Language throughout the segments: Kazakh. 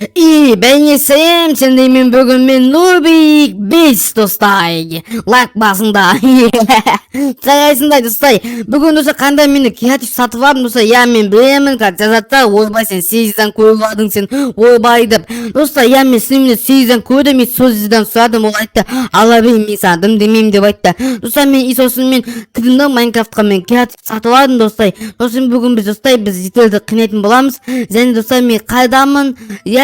И бәйнесем сендеймен бүгін мен Нурбик 5 достай. Лайк басыңда. Жарайсыңдар достай. Бүгін достар қандай мені креатив сатып алдым достар. Я мен білемін, как жазады ойбай сен сездан көріп алдың сен ойбай деп. Достар, я мен сенімен сездан көрдім, мен сөзден сұрадым, ол айтты, ала бер мен саған дым демеймін деп айтты. Достар, мен и сосын мен кірдім да Майнкрафтқа мен креатив сатып алдым достар. Сосын бүгін біз достар біз жительді қинайтын боламыз. Және достар мен қайдамын?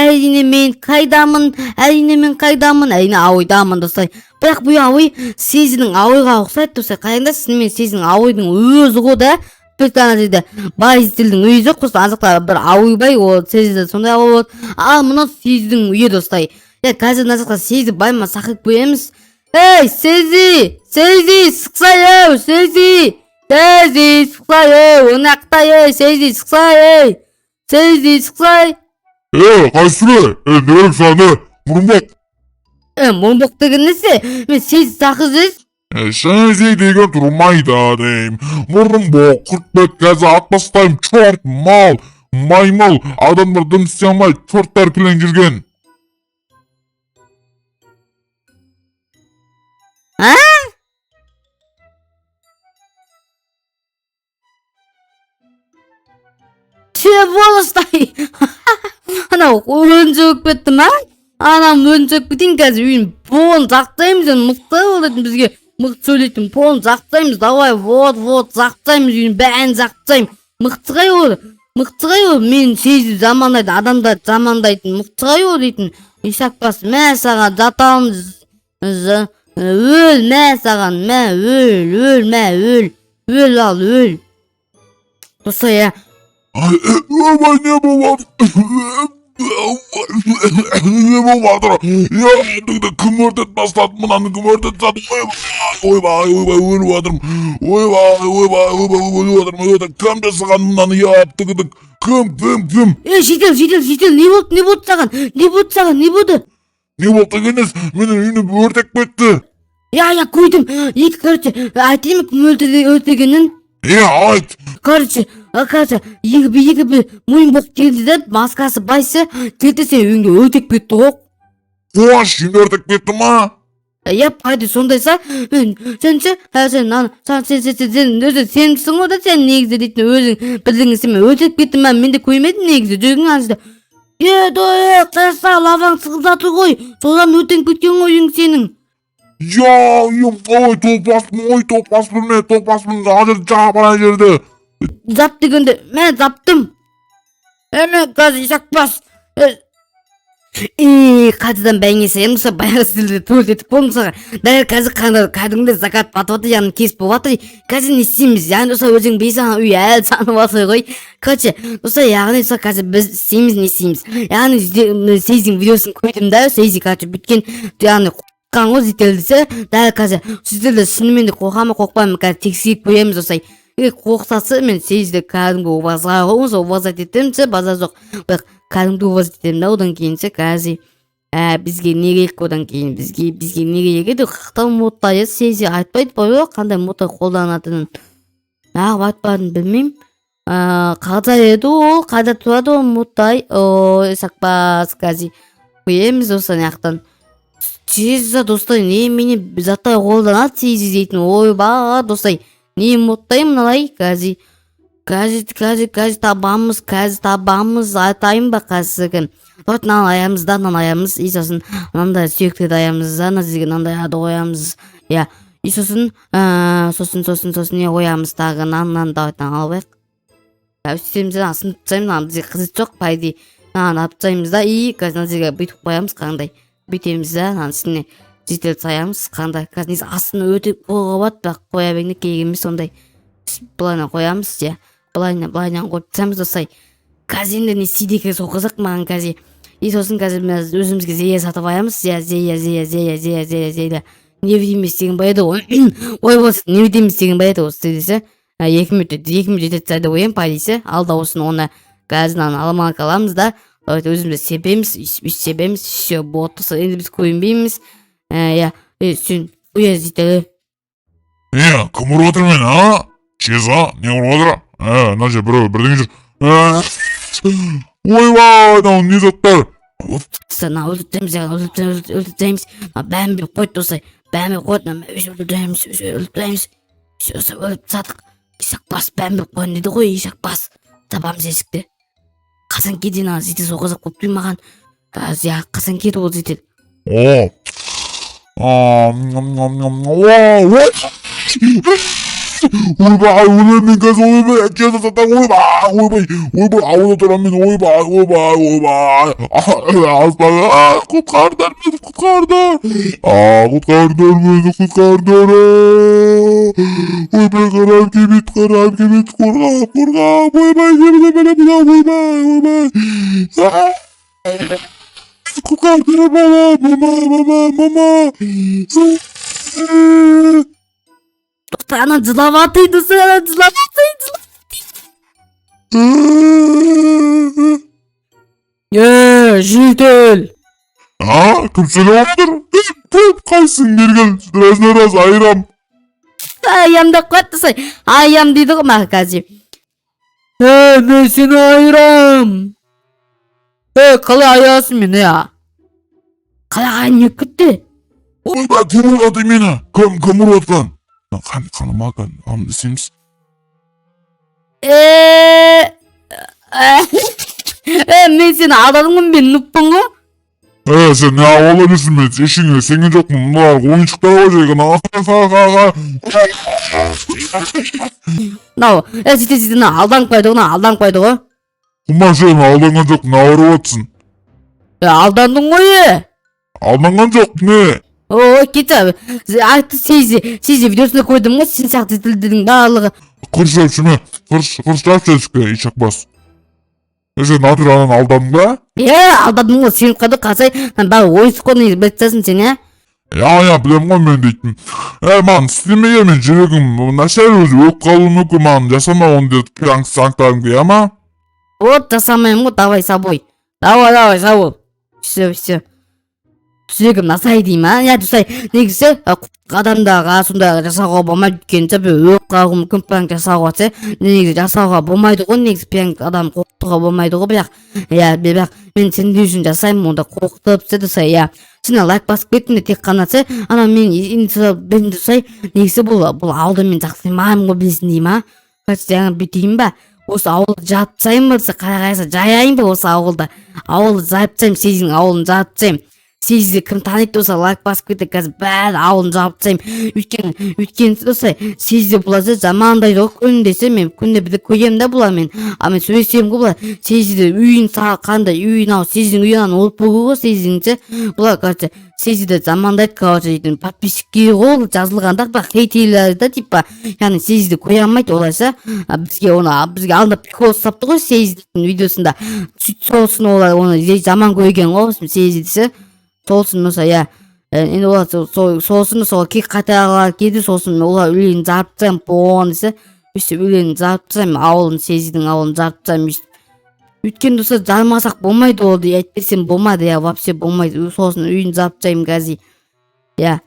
Әрине мен қайдамын? Әрине мен қайдамын? Әрине ауйдамын достар. Бірақ бұл ауй сезінің ауйға ұқсайды достар. Қараңдар, шынымен сезінің ауйдың өзі ғой да. Бір ана жерде бай жительдің үйі жоқ просто ана жақта бір ауй бай, ол сезді сондай ауй болады. Ал мынау сездің үйі достар. Е, қазір мына жақта сезді бай ма сақып көреміз. Ей, Сези! Сези, шықсай ей, Сези! Сези, шықсай ей, ойнақтай ей, Сези, шықсай ей! Сези, шықсай! Е, қайсы бір? Е, не керек саған, е? Мұрынбоқ. Е, мұрынбоқ деген несі? Мен Сези сақыз ес. Е, Шези деген тұрмайды дейм. Мұрынбоқ, құртбек қазір ат тастаймын, черт, мал, маймыл, адамдар дым істей алмайды, черттар кілең жүрген. А? Чего достай? Анау өзін сөгіп кетті ма? Анам өзін сөгіп кетейін қазір үйін пон жақтаймыз енді мықты болатын бізге мықты сөйлейтін пон жақтаймыз давай вот вот жақтаймыз үйін бәрін жақтаймын мықты қай ол мықты қай ол мен сезіп жамандайды адамдарды жамандайтын мықты қай ол дейтін исақбас мә саған жатамыз өл мә саған мә өл өл мә өл өл ал өл достар иә. Ай, ойбай, не болып жатыр? Не болып жатыр? Е, кім өртеп тастады мынаны, кім өртеп тастады? Ойбай, ойбай, өліп жатырмын. Ойбай, ойбай, ойбай, өліп жатырмын, өліп жатырмын. Кім жасаған мынаны, ептігідік? Кім, кім, кім? Е, жедел, жедел, жедел, не болды, не болды саған? Не болды саған, не болды? Не болды дегеніңіз, менің үйімді өртеп кетті. Я, я көрдім. Екі, короче, айтайын ба кім өлтіргенін? Е, айт. Короче, короче, екі бір мойын болып келді де, маскасы байсы, келді сен үйіңді өртеп кетті ғой. Қош, үйімді өртеп кетті ма? Я, пайда сондайса, сен ше, сен, ана, сен, сен, сен, сен, сен, өзі сенсің ғой да, сен негізі дейтін өзің бірдеңе сен өртеп кетті ма, мен де көрмедім негізі, жүргің ана жерде. Е, да, е, қараса, лаваң сығып жатыр ғой, содан өртеніп кеткен ғой үйің сенің. Я, үйім, ой, топаспын, ой, топаспын мен, топаспын, ана жерді жап, ана жерді. Зап дегенде, мен заптым. Әне, қазір исақбас. И қайтадан бәйгесі достар баяғы стилде төрт етіп болдым мысалға. Дәл қазір қандай кәдімгідей закат батып жатыр, яғни кеш болып жатыр. Қазір не істейміз? Яғни достар өзің білесің, үй әлі жанып жатыр ғой. Короче, достар, яғни достар қазір біз істейміз, не істейміз? Яғни Сейздің видеосын көрдім да, Сейзи короче бүйткен, яғни қорыққан ғой жительдісі. Дәл қазір жительді шынымен де қорқа ма, қорықпай ма, қазір тексеріп көреміз достар. Егер қорқытса мен Сейзді кәдімгі обазға ғой, обазать етемін ше, базар жоқ. Бірақ кәдімгі обазать етемін да, одан кейін ше қазір бізге не керек одан кейін бізге не керек еді? Қақтау модта иә, Сейзи айтпайды ғой қандай модта қолданатынын. Неғып айтпадым білмеймін. Қайда еді ол, қайда тұрады ол модтай? Ой, сақпас қазір көреміз осы жақтан. Чиза достар, не мені заттай қолданады Сейзи дейтін. Ойбай достар, не модтай мыналай қазір. Қазір, қазір, қазір табамыз, қазір табамыз, айтайын ба қазір. Вот мынаны аямыз да, мынаны аямыз, и сосын мынандай сүйектерді аямыз да, мына жерге мынандай ады қоямыз. Иә, и сосын, сосын, сосын, сосын не қоямыз тағы, мынаны, мынаны давайте мынаны алып алайық. Сөйтеміз да, сынып тастаймыз, мынаны бізге қызық жоқ, по идее. Мынаны алып тастаймыз да, и қазір мына жерге бүйтіп қоямыз, қандай. Бүйтеміз да, мынаның үстіне житель саямыз, қандай. Қазір негізі астына өте қоюға болады, бірақ қоя беріңдер, керек емес ондай. Былайынан қоямыз, иә. Былайынан, былайынан қойып тастаймыз достар. Қазір енді не істейді екен сол қызық маған қазір. И сосын қазір біз өзімізге зея сатып аламыз. Иә, зея, зея, зея, зея, зея, зея. Невидимость деген бар еді ғой. Ой, болса, невидимость деген бар еді осы десе. 2 минут, 2 минут жетеді деп ойлаймын, по идее. Ал дауысын оны қазір мынаны аламалка аламыз да. Давайте өзіміз себеміз, үш себеміз, все, болды. Енді біз көрінбейміз. Иә, сен, ой, жителі. Е, кім ұрып отыр мені, а? Чеза, не ұрып отыр? Е, мына жерде біреу бірдеңе жүр. Ойбай, мынау не заттар? Достар, мына өлтіріп тастаймыз, өлтіріп, өлтіріп тастаймыз. Мына бәрін беріп қойды, достар, бәрін беріп қойды. Мына өйстіп өлтіріп тастаймыз, өйстіп өлтіріп тастаймыз. Все, достар, өлтіріп тастадық. Ишак бас, бәрін беріп қойын дейді ғой, ишак бас. Табамыз есікті. Қашан келді ана зите, сол қызық болып тұр маған. Иә, қашан келді ол зите? О. А, ням, ням, ням. О, ой. Ойбай, өлемін мен қазір, ойбай, әкесі сатан, ойбай, ойбай, ойбай, ауылда тұрамын мен, ойбай, ойбай, ойбай. Аспан, құтқарыңдар мені, құтқарыңдар. Құтқарыңдар мені, құтқарыңдар. Ойбай, қарам келмейді, қарам келмейді, қорқам, қорқам, ойбай, келмейді, ойбай, ойбай. Құтқарыңдар, мама, мама, мама, мама. Достар, ана жылап жатыр, достар, ана жылап жатыр. Е, житель. А, кім сөйлеп отыр? Кім, кім, қайсың берген? Раз на раз айырам. Аям деп қояды, достар. Аям дейді ғой маған қазір. Е, мен сені айырам. Е, қалай аясың мені, я? Қалай не кетті? Ойбай, кім ұрып мені? Кім, кім ұрып отқан? Қан, қаныма, қан, істейміз. Е, е, мен сені алдадым ғой, мен нуппын ғой. Е, сен не ауыл емессің, мен ештеңеге сенген жоқпын. Мыналар ойыншықтар ғой жай ғана. Мынау, е, сөйте сөйте, мынау алданып қойды ғой, мынау алданып қойды ғой. Құмар, сен алданған жоқ, не ауырып жатсың? Е, алдандың ғой, е. Алданған жоқ, не? Ой, кетші, айтты, сейзи, сейзи видеосында көрдім ғой, сен сияқты тілдің барлығы. Қырш жапшы, қырш, қырш жапшы есікке, ишак бас. Е, сен натурадан алдандың ба? Е, алдадың ғой, сеніп қалды, қалсай, бәрі ойыншық қой, негізі біліп тастайсың сен, иә? Я, я, білемін ғой мен дейтін. Е, маған істеме, мен жүрегім нашар өзі, өліп қалуым мүмкін, маған жасама ондай пранк санктарыңды, иә ма? Вот, жасамаймын ғой, давай, собой. Давай, давай, сау бол. Все, все. Жүрегім насай деймін, а? Иә, достар, негізі адамдарға сондай жасауға болмайды, өйткені ше, біреу өліп қалуы мүмкін пранк жасауға ше. Негізі жасауға болмайды ғой, негізі пранк адам қорқытуға болмайды ғой, бірақ иә, бірақ мен сендер үшін жасаймын онда қорқытып ше, достар, иә. Сен лайк басып кеттің де тек қана ше, ана мен енді достар, негізі бұл ауылды мен жақсы ғой, білесің деймін, а? Короче, жаңа бүйтейін ба? Осы ауылды жауып тастайын ба десе, қалай қараса жаяйын ба осы ауылды? Ауылды жайып тастаймын, Сездің ауылын жауып тастаймын. Сезді кім таниды болса, лайк басып кетті, қазір бәрі ауылын жауып тастаймын. Өйткені достар, Сезді бұлар жамандайды ғой күнде ше, мен күнде бізді көремін да бұлар мен. А мен сөйлесемін ғой бұлар. Сезді үйін қандай үйін ау, Сездің үйі ана ноутбугы ғой Сездің ше. Бұлар, короче, Сезді жамандайды, короче, дейтін подписчикке ғой жазылғанда, бірақ хейтерлер да, типа, яғни Сезді көре алмайды олар ше. Бізге оны, бізге алдында прикол ұстапты ғой Сездің видеосында. Сөйтіп сосын олар оны жаман көрген ғой Сезді ше. Сосын болса, иә. Енді олар сосын сол кек қайтарғылары келді, сосын олар үйлерін жарып тастаймын болған десе, өйстіп үйлерін жарып тастаймын, ауылын, Сездің ауылын жарып тастаймын өйстіп. Өйткені, достар, жармасақ болмайды ол, әйтпесем болмайды, иә, вообще болмайды. Сосын үйін жарып тастаймын қазір. Иә.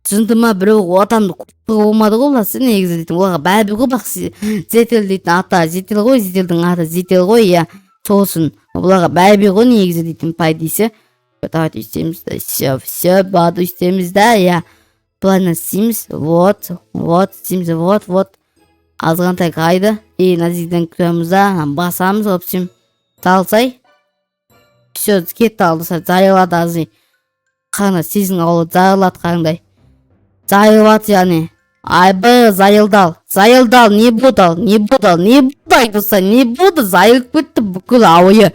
Жынды ма біреу адамды қорқытуға болмады ғой бұлар ше негізі дейтін. Оларға бәрібір ғой, бірақ Зетел дейтін ата, Зетел ғой, Зетелдің аты Зетел ғой, иә. Сосын бұларға бәрібір ғой негізі дейтін, по идее. Давайте істейміз да, все, все, бады істейміз да, иә. Былайынан істейміз, вот, вот, істейміз, вот, вот. Азғантай қайды. И мына жерден күтеміз да, басамыз, в общем. Салсай. Все, кетті ал, достар, жайылады азы. Қандай Сездің ауылы жайылады қандай. Жайылады яғни. Айбы, жайылды ал. Жайылды ал, не буду ал, не буду ал, не буду, достар, не буду, жайылып кетті бүкіл ауылы.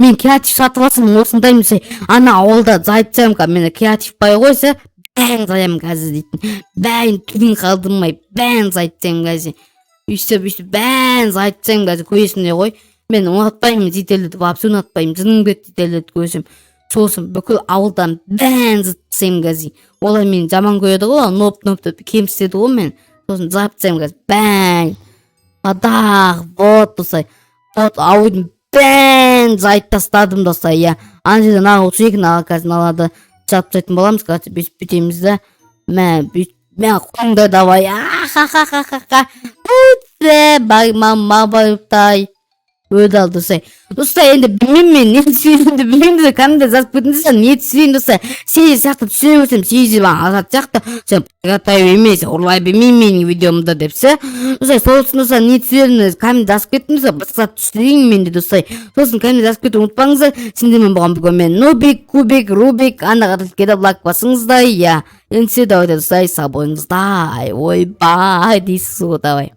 Мен креатив сатып алсам осындаймын ше, ана ауылда жайып тастаймын, мені креатив бай ғой ше, бәрін жаямын қазір дейтін. Бәрін түгін қалдырмай, бәрін жайып тастаймын қазір. Өйстіп, өйстіп бәрін жайып тастаймын қазір, көресіңдер ғой. Мен ұнатпаймын жительдерді, вообще ұнатпаймын, жыным кетті жительдерді көрсем. Сосын бүкіл ауылдан бәрін жырып тастаймын қазір. Олар мені жаман көреді ғой, ноп ноп деп кемсітеді ғой мен. Сосын жайып тастаймын қазір, бәрін. Падах, вот, достар. Вот, ауылдың бәрін жайып тастадым, достар, иә. Ана жерде мына отыз екі қазір мыналарды жауып тастайтын боламыз, короче, бүйтіп бүйтеміз да. Мә, бүйтіп, мә, қойыңдар, давай. Ахахахаха. Өте, мама, тай. Өлді. Ал, достар, достар, енді білмеймін мен не түсіремін, білмеймін, достар. Кәдімгідей жазып кетіңіздер, не түсірейін, достар. Сен сияқты түсіре берсем, сен маған азат сияқты, сен емес, ұрлай бермеймін менің видеомды деп ше. Достар, сол үшін, достар, не түсіремін, кәдімгі жазып кеттім, достар. Басқа түсірейін мен де, достар. Сосын кәдімгі жазып кетуді ұмытпаңыздар. Сендермен болған бүгін мен, Нубик, Кубик, Рубик. Ана келіп лайк басыңыздар, иә. Енді давайте, достар, сау болыңыздар. Ойбай дейсіз ғой, давай.